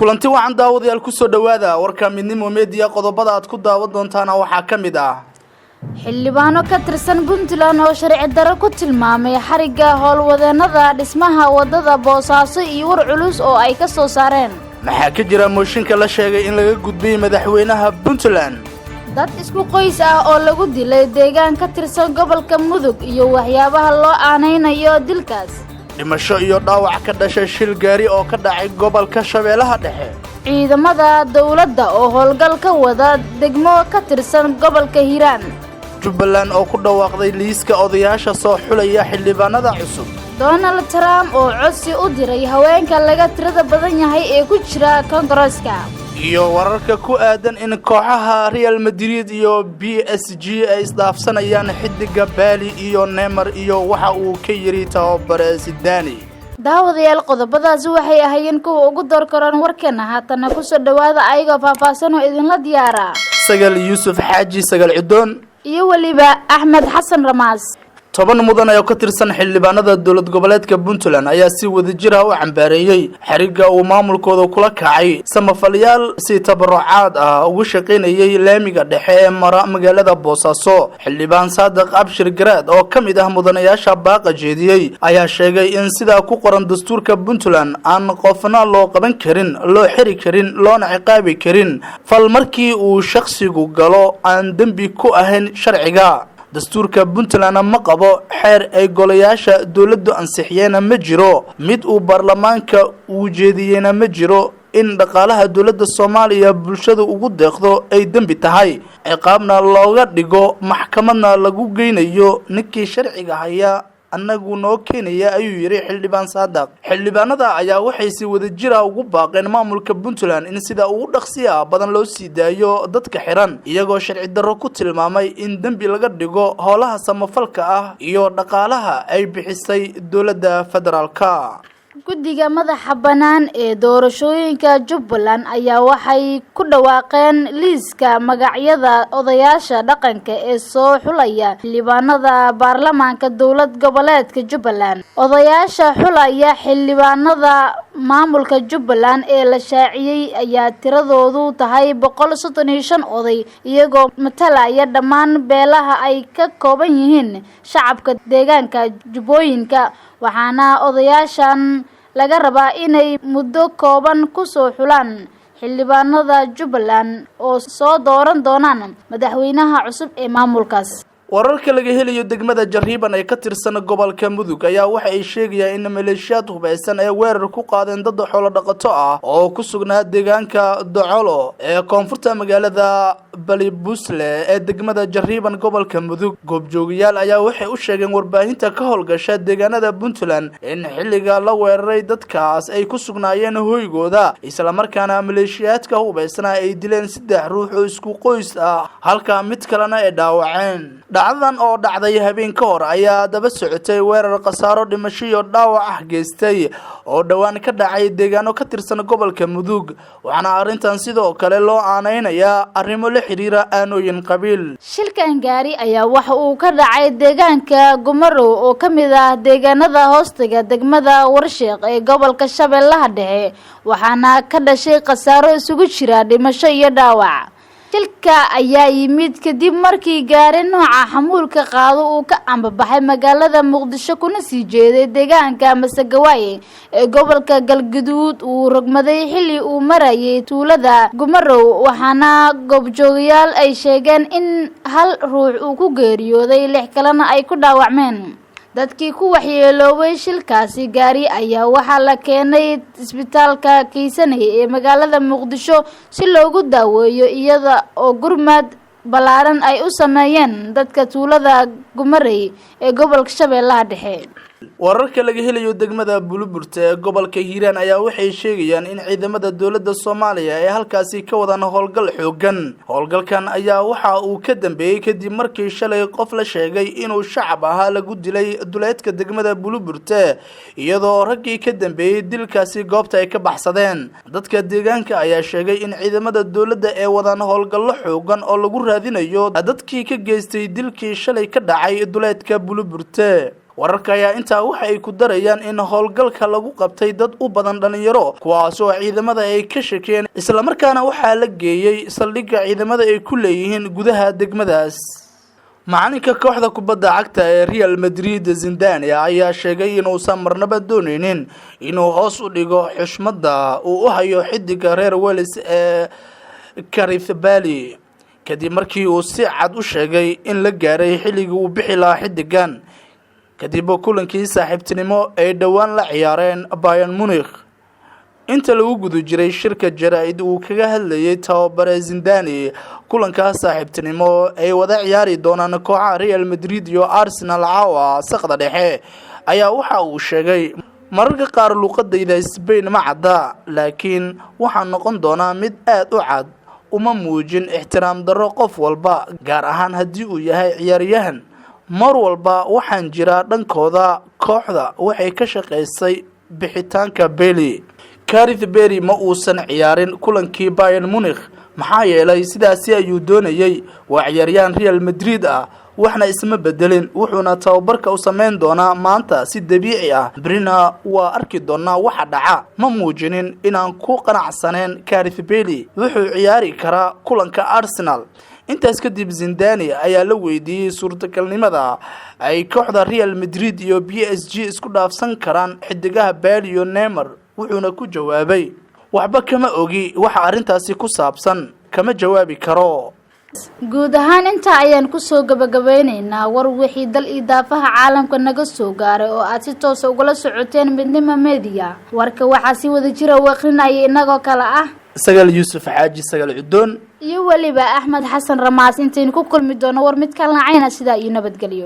Kulanti wacan, daawadayaal, kusoo dhowaada warka Midnimo Media. Qodobada aad ku daawan doontaana waxaa ka mid ah: Xildhibaano ka tirsan Puntland oo sharci darro ku tilmaamay xarigga howlwadeenada dhismaha waddada Boosaaso iyo war culus oo ay ka soo saareen. Maxaa ka jira mooshinka la sheegay in laga gudbiyey madaxweynaha Puntland? Dad isku qoys ah oo lagu dilay deegaan ka tirsan gobolka Mudug iyo waxyaabaha loo aanaynayo dilkaas. Dhimasho iyo dhaawac ka dhashay shil gaari oo ka dhacay gobolka Shabeellaha Dhexe. Ciidamada dowladda oo howlgal ka wada degmo ka tirsan gobolka Hiiraan. Jubbaland oo ku dhawaaqday liiska odayaasha soo xulaya xildhibaanada cusub. Donald Trump oo codsi u diray haweenka laga tirada badan yahay ee ku jira Koongareeska. Iyo wararka ku aadan in kooxaha Real Madrid iyo PSG ay isdhaafsanayaan xidiga Baali iyo Neymar iyo waxa uu ka yidhi tababare Zidane. Daawadayaal, qodobadaasi waxay ahaayeen kuwa ugu door karoon warkeena. Haatana kusoo dhowaada ayagoo faahfaahsan oo idinla diyaara Sagal Yuusuf Xaaji, Sagal Cidoon, iyo weliba Axmed Xasan Ramaas. 10 mudan oo ka tirsan xildhibaanada dowlad goboleedka Puntland ayaa si wadajir ah u cambaareeyey xarigga uu maamulkooda kula kacay samafalayaal si tabarucaad ah ugu shaqaynayay laamiga dhexe ee mara magaalada Boosaaso. Xildhibaan Saadiq Abshir Garaad oo ka mid ah mudanayaasha baaqa jeediyey ayaa sheegay in sidaa ku qoran dastuurka Puntland aan qofna loo qaban karin, loo xiri karin, loona ciqaabi karin fal markii uu shakhsigu galo aan dembi ku ahayn sharciga. Dastuurka Puntlandna ma qabo, xeer ay golayaasha dowladdu ansixiyeena ma jiro, mid uu baarlamaanka uu jeediyeyna ma jiro in dhaqaalaha dowladda Soomaaliya bulshada ugu deeqdo ay dembi tahay, ciqaabna looga dhigo, maxkamadna lagu geynayo. Ninkii sharciga haya annagu noo keenaya, ayuu yidhi xildhibaan Saadaq. Xildhibaanada ayaa waxay si wadajira ugu baaqeen maamulka Puntland in sida ugu dhaqsiya badan loo sii daayo dadka xiran, iyagoo sharci darro ku tilmaamay in dembi laga dhigo howlaha samafalka ah iyo dhaqaalaha ay bixisay dowladda federaalka. Guddiga madaxa bannaan ee doorashooyinka Jubbaland ayaa waxay ku dhawaaqeen liiska magacyada odayaasha dhaqanka ee soo xulaya xildhibaanada baarlamaanka dowlad goboleedka Jubbaland. Odayaasha xulaya xildhibaanada maamulka Jubbaland ee la shaaciyey ayaa tiradoodu tahay 135 oday, iyagoo matalaya dhammaan beelaha ay ka kooban yihiin shacabka deegaanka Jubbooyinka, waxaana odayaashan laga rabaa inay muddo kooban kusoo xulaan xildhibaanada Jubbaland oo soo dooran doonaan madaxweynaha cusub ee maamulkaas. Wararka laga helayo degmada Jariiban ee ka tirsan gobolka Mudug ayaa waxa ay sheegayaan in maleeshiyaad hubeysan ay weerar ku qaadeen dad xoolo dhaqato ah oo ku sugnaa deegaanka Docolo ee koonfurta magaalada Balibusle ee degmada Jariiban, gobolka Mudug. Goobjoogayaal ayaa waxay u sheegeen warbaahinta ka howlgasha deegaanada Puntland in xilliga la weeraray dadkaas ay ku sugnaayeen hoygooda, islamarkaana maleeshiyaadka hubeysana ay dileen saddex ruux oo isku qoys ah, halka mid kalena ay dhaawaceen. Dhacdadan oo dhacday habeen ka hor ayaa daba socotay weerar khasaaro dhimasho iyo dhaawac ah geystay oo dhowaan ka dhacay deegaano ka tirsan gobolka Mudug, waxaana arrintan sidoo kale loo aaneynayaa arrimo la xiriira aanooyin qabiil. Shilkan gaari ayaa waxa uu ka dhacay deegaanka Gumarow oo ka mid ah deegaanada hoostaga degmada Warsheeq ee gobolka Shabeellaha Dhexe, waxaana ka dhashay khasaaro isugu jira dhimasho iyo dhaawac. Shilka ayaa yimid kadib markii gaari nooca xamuulka qaado uu ka ambabaxay magaalada Muqdisho kuna sii jeeday deegaanka Masagawaaye ee gobolka Galguduud uu rogmaday xilli uu marayay tuulada Gumarow, waxaana goobjoogayaal ay sheegeen in hal ruux uu ku geeriyooday, lix kalena ay ku dhaawacmeen. Dadkii ku waxyeeloobay shilkaasi gaari ayaa waxaa la keenay isbitaalka Keysaney ee magaalada Muqdisho si loogu daaweeyo, iyada oo gurmad ballaaran ay u sameeyeen dadka tuulada Gumarey ee gobolka Shabeellaha Dhexe. Wararka laga helayo degmada Buluburta ee gobolka Hiiraan ayaa waxay sheegayaan in ciidamada dowladda Soomaaliya ay halkaasi ka wadaan howlgal xoogan. Howlgalkan ayaa waxa uu ka dambeeyey kadib markii shalay qof la sheegay inuu shacab ahaa lagu dilay duleedka degmada Buluburte, iyadoo raggii ka dambeeyey dilkaasi goobta ay ka baxsadeen. Dadka deegaanka ayaa sheegay in ciidamada dowladda ay wadaan howlgallo xoogan oo lagu raadinayo dadkii ka geystay dilkii shalay ka dhacay duleedka Buluburte. Wararka ayaa intaa waxa ay ku darayaan in howlgalka lagu qabtay dad u badan dhalinyaro, kuwaas oo ciidamada ay ka shakeen, islamarkaana waxaa la geeyey saldhigga ciidamada ay ku leeyihiin gudaha degmadaas. Macalinka kooxda kubadda cagta ee Real Madrid, Zidane, ayaa sheegay inuusan marnaba dooneynin inuu hoos u dhigo xushmadda uu u hayo xidiga reer Wales ee Gareth Bale, kadib markii uu si cad u sheegay in la gaaray xilligii uu bixi lahaa xidigan, kadib kulankii saaxiibtinimo ay dhowaan la ciyaareen Bayern Munich. Inta lagu guda jiray shirka jaraa'id uu kaga hadlayay tababare Zidane kulankaas saaxiibtinimo ay wada ciyaari doonaan kooxaha Real Madrid iyo Arsenal caawa saqda dhexe, ayaa waxa uu sheegay: "Mararka qaar luuqadayda Spain ma cadda, laakiin waxaa noqon doonaa mid aada u cad. Uma muujin ixtiraam darro qof walba, gaar ahaan haddii uu yahay ciyaaryahan. Mar walba waxaan jiraa dhankooda. Kooxda waxay ka shaqaysay bixitaanka Bale. Gareth Bale ma uusan ciyaarin kulankii Bayern Munich, maxaa yeelay sidaasi ayuu doonayay. Waa ciyaaryahan Real Madrid ah, waxna isma bedelin, wuxuuna tababarka u sameyn doonaa maanta si dabiici ah. Berina waa arki doonaa waxa dhaca. Ma muujinin inaan ku qanacsaneen Gareth Bale. Wuxuu ciyaari karaa kulanka Arsenal." Intaas kadib Zidane ayaa la weydiiyey suurtagalnimada ay kooxda Real Madrid iyo PSG isku dhaafsan karaan xidigaha Bale iyo Neymar, wuxuuna ku jawaabay: "Waxba kama ogi waxa arrintaasi ku saabsan, kama jawaabi karo." Guud ahaan intaa ayaan kusoo gabagabeyneynaa war wixii dal iyo daafaha caalamka naga soo gaaray oo aad si toosa ugala socoteen Midnimo Media. Warka waxaa si wada jira u akrinaya inagoo kale ah Sagaal Yuusuf Xaaji, Sagaal Cudoon, iyo weliba Axmed Xasan Ramaas. Intaynu ku kulmi doono war mid kalnacayna, sidaa iyo nabadgelyo.